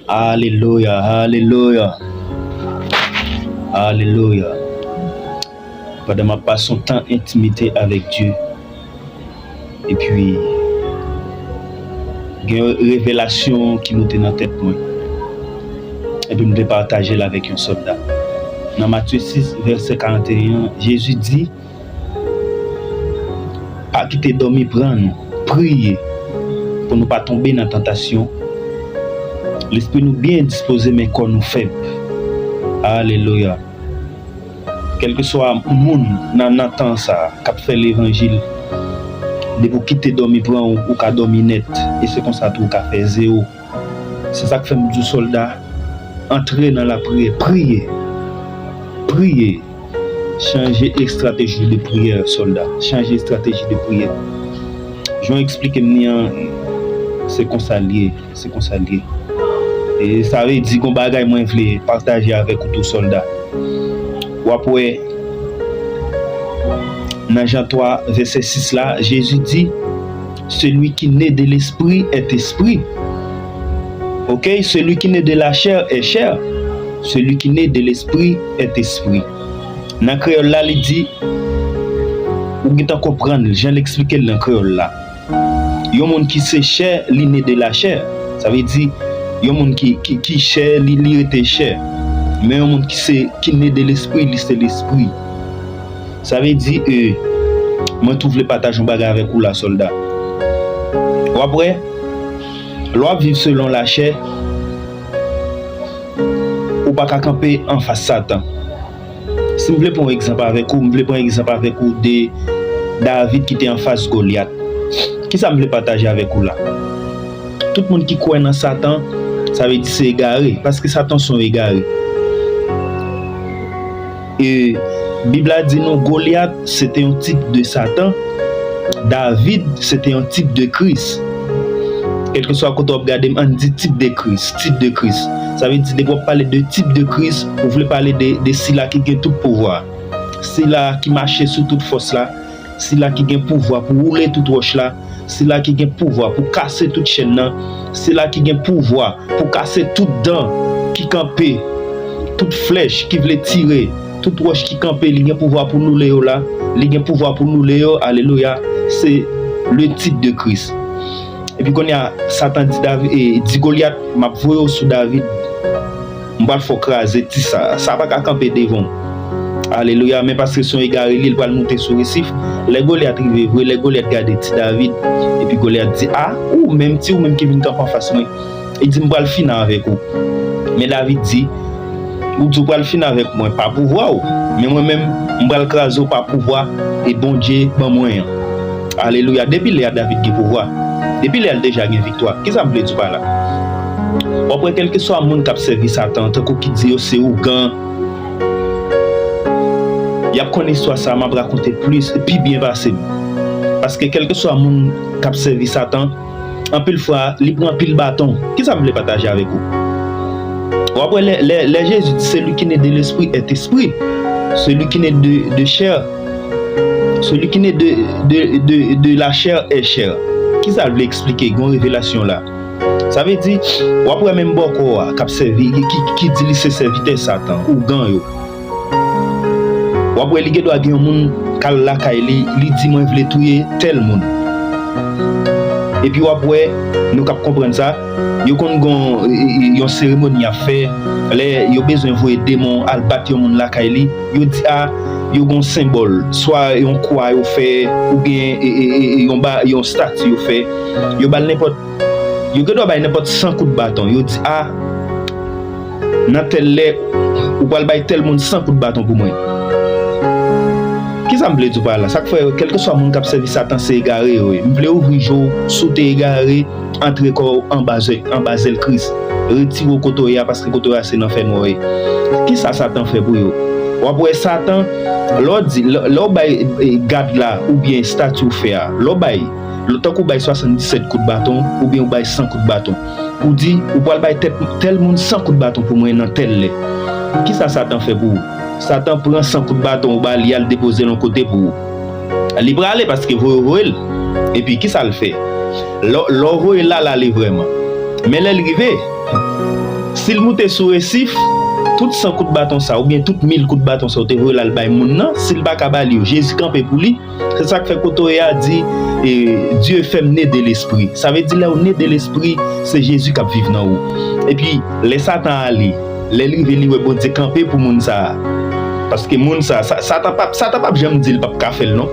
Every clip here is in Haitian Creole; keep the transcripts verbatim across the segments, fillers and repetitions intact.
Alelouya, alelouya, alelouya. Pandan m ap pase yon tan entimite avèk Dye, epi gen yon revelasyon ki moute nan tèt mwen, epi m vle pataje l avèk yon sòlda. Nan Matye sis, vèsè karanteyen an, Jezi di, Pa kite dòmi pran nou. Priye pou nou pa tonbe nan tantasyon. Lespri nou byen dispoze, men kò nou fèb. Alelouya. Kèlkeswa moun nan, nan tan sa a k ap fè levanjil, depi w kite dòmi pran ou, ou ka dòmi nèt. E se konsa tou ou ka fè zewo. Se sa k fè m di w, sòlda, antre nan lapriyè, priye. Priye. Chanje estrateji de priyè, sòlda. Chanje estrateji de priyè. Jan w eksplike m li an, se konsa l ye, se konsa l ye. E sa vle di, gon bagay mwen vle pataje avèk ou tou, sòlda. W ap wè, nan Jan twa, vèsè sis la, Jezi di, Celui qui naît de l'esprit est esprit. Ok? Celui qui naît de la chair est chair. Celui qui naît de l'esprit est esprit. Nan kreyòl la, li di, ou gentan konprann jan l eksplike l nan kreyòl la. Yon moun ki se chè, li ne de la chè. Sa vle di, yon moun ki, ki, ki chè, li, li rete chè. Men yon moun ki se, ki ne de lespri, li se lespri. Sa vle di, e, mwen tou vle pataje yon bagay avèk ou la, sòlda. W ap wè, lè w ap viv selon lachè, ou pa ka kanpe anfas Satan. Si m vle pran yon egzanp avèk ou, m vle pran egzanp avèk ou de David ki te anfas Golyat. Kisa m vle pataje avèk ou la? Tout moun ki kwè nan Satan, sa vle di se egare, paske Satan se yon egare. E Bib la di nou Golyat se te yon tip de Satan, David se te yon tip de Kris. Kèlkeswa kote w ap gade m, ann di tip de Kris, tip de Kris. Sa vle di depi w ap pale de tip de Kris, ou vle pale de, de sila ki gen tout pouvwa, sila ki mache sou tout fòs la, sila ki gen pouvwa pou woule tout wòch la, sila ki gen pouvwa pou kase tout chèn nan, sila ki gen pouvwa pou kase tout dan ki kanpe, tout flèch ki vle tire, tout wòch ki kanpe, li gen pouvwa pou loule yo la, li gen pouvwa pou loule yo, alelouya, se le tit de Kris. Epi kounye a, Satan di David, e, di Golyat, m ap voye w sou David, m pral fè w kraze ti sa, sa pa ka kanpe devan w. Alelouya, men paske se yon egare li, li pral moute sou resif. Lè Golyat rive vre, lè Golyat gade ti David, epi Golyat di, a, ou menm, ti ou menm ki vin kanpe anfas mwen. Li di, m pral fini avèk ou. Men David di, ou di w pral fini avèk mwen pa pouvwa w, men mwen menm, m pral kraze w pa pouvwa e Bondye ban mwen an. Alelouya, depi lè a David gen pouvwa, depi lè a l deja gen viktwa. Kisa m vle di w pa la? W ap wè kèlkeswa moun k ap sèvi Satan, tankou ki di yo se ougan, y ap konn istwa sa a, m ap rakonte plis, pi byen pase m. Paske kèlkeswa moun k ap sèvi Satan, anpil fwa, li pran anpil baton. Kisa m vle pataje avèk ou? W ap wè lè, lè, lè Jezi di, celui qui naît de l'esprit est esprit. Celui qui naît de, de chair, celui qui naît de, de, de, de la chair est chair. Kisa l vle eksplike? Gon revelasyon la. Sa vle di, w ap wè menm bòkò a k ap sèvi, ki, ki, ki di li se sèvitè Satan, ougan yo. W ap wè li gen dwa gen yon moun k al lakay li, li di, mwen vle touye tèl moun. Epi w ap wè, nou k ap konprann sa, yo konn gen yon, yon seremoni y ap fè, lè yo bezwen voye demon al bat yon moun lakay li, yo di, a, yo gen yon senbòl, swa yon kwa yo fè, oubyen, e, e, e, e, yon ba, yon estati yo fè, yo ba l nenpòt, yo gen dwa bay nenpòt san kout baton, yo di, a, nan tèl lè, ou pral bay tèl moun san kout baton pou mwen. Kisa m vle di w pa la? Sa k fè, kèlkeswa moun k ap sèvi Satan, se egare yo ye. M vle ouvri je w, si w te egare, antre kò w anba zè-, anba zèl Kris. Retire w kote w ye a, paske kote w ye a, se nan fènwa w ye. Kisa Satan fè pou yo? W ap wè Satan, lè w di, lè, lè w bay, e, gad la, oubyen estati w fè a, lè w bay, tankou w bay swasanndisèt kout baton, oubyen w bay san kout baton. Ou di, ou pral bay tèt, tèl moun san kout baton pou mwen nan tèl lè. Kisa Satan fè pou ou? Satan pran san kout baton ou ba li, al depoze l yon kote pou ou. Li prale paske voye w voye l. Epi kisa l fè? Lè, lè w voye l la, l ale vrèman. Men lè l rive, Si l moute sou resif, tout san kout baton sa, oubyen tout mil kout baton sa ou te voye l al bay moun nan, si l pa ka ba li yo, Jezi kanpe pou li. Se sa k fè kote w ye a di, e, Dieu fait me naître de l'esprit. Sa vle di lè w ne de lespri, se Jezi k ap viv nan ou. Epi, lè Satan ale, lè l rive, li wè Bondye kanpe pou moun sa a. Paske moun sa, sa Satan p ap, Satan p ap janm di l p ap ka fè l non.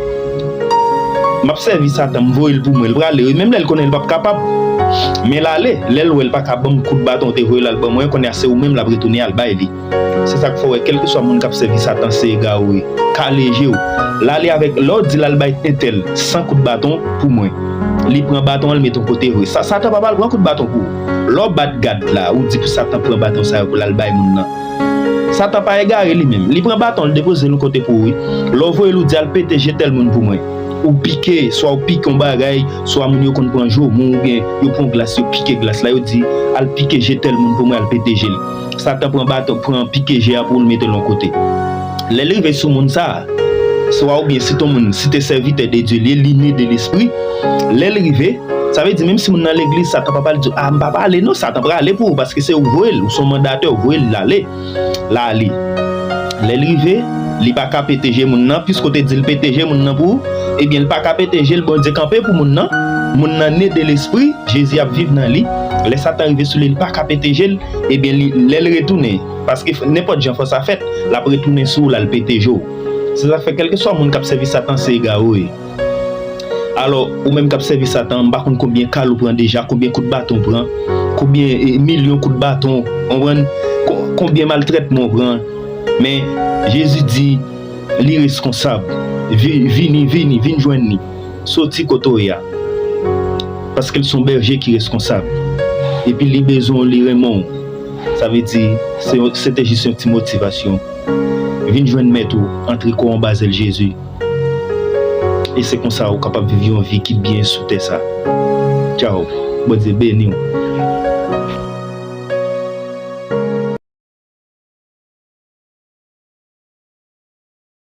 M ap sèvi Satan, m voye l pou mwen. L prale, wi, menm lè l konnen l p ap kapab. Men l ale, lè l wè l pa ka ban m kout baton w te voye l al ban mwen, kounye a se ou menm l ap retounen al bay li. Se sa k fè w wè, kèlkeswa moun k ap sèvi Satan, se egare w ye. Kale je w. L ale avèk, lè w di l al bay entèl san kout baton pou mwen. Li pran baton an, l mete yon kote vre. Sa, Satan pa pral pran kout baton pou ou. Lè w bat gad la, ou di pou Satan pran baton sa yo pou l al bay moun nan. Satan pa egare li menm. Li pran baton, l depoze l yon kote pou ou, wi. Lè w voye l, ou di al pete je tèl moun pou mwen. Ou pike, swa ou pike yon bagay, swa moun yo konn pran jomon, oubyen yo pran glas, yo pike glas la, yo di, al pike je tèl moun pou mwen, al pete je l. Satan pran baton, pran pike je a pou l mete l yon kote. Lè l rive sou moun sa a, swa oubyen si ton moun, si te sèvitè de Dye li ye, li ne de lespri, lè l rive, sa vle di menm si moun nan legliz, Satan pa pral di w, a, m pa pale non, Satan prale pou ou, paske se ou voye l, ou se yon mandatè, ou voye l, l ale. L ale. Lè l rive, li pa ka pete je moun nan, piske w te di l pete je moun nan pou ou, ebyen, l pa ka pete je l, Bondye kanpe pou moun nan. Moun nan ne de lespri, Jezi ap viv nan li. Lè Satan rive sou li, li pa ka pete je l, ebyen, li, lè l retounen, paske f-, nenpòt jan fò sa fèt, l ap retounen sou ou, l al pete je w. Se sa k fè, kèlkeswa moun k ap sèvi Satan, se egare w ye. Alò, ou menm k ap sèvi Satan, m pa konn konbyen kal ou pran deja, konbyen kout baton ou pran, konbyen, e, milyon kout baton, ou konprann, ko-, konbyen maltrètman ou pran. Men, Jezi di, li reskonsab. Vi-, vini, vini, vin jwenn li. Soti kote w ye a. Paske l se yon bèje ki reskonsab. Epi li bezwen w, li renmen w. Sa vle di, se yon, se te jis yon ti motivasyon. Vin jwenn mèt ou, antre kò w anba zèl Jezi. E se konsa ou kapab viv yon vi ki byen sou tè sa. Tchaw. Bondye beni w.